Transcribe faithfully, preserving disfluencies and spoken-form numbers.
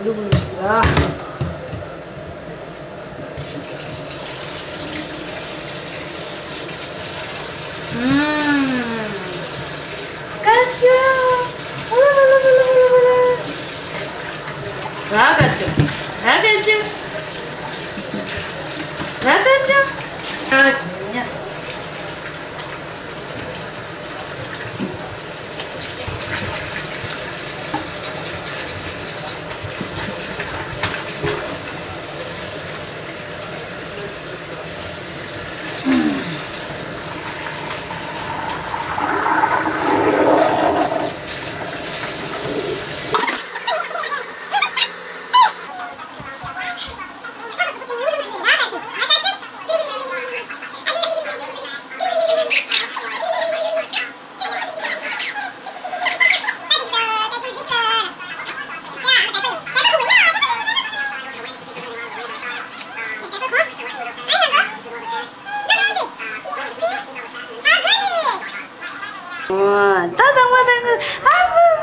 ལུག་ལུག་ལ། ཨུམ། ཀ་ཅོ། ཨ་ལ་ལ་ལ། ར་ཀ་ཅོ། ར་ཀ་ཅོ། ར་ཀ་ཅོ། ཨ་ཞི་ཉ། ད་དང་པ་དང་ཨ་བུ་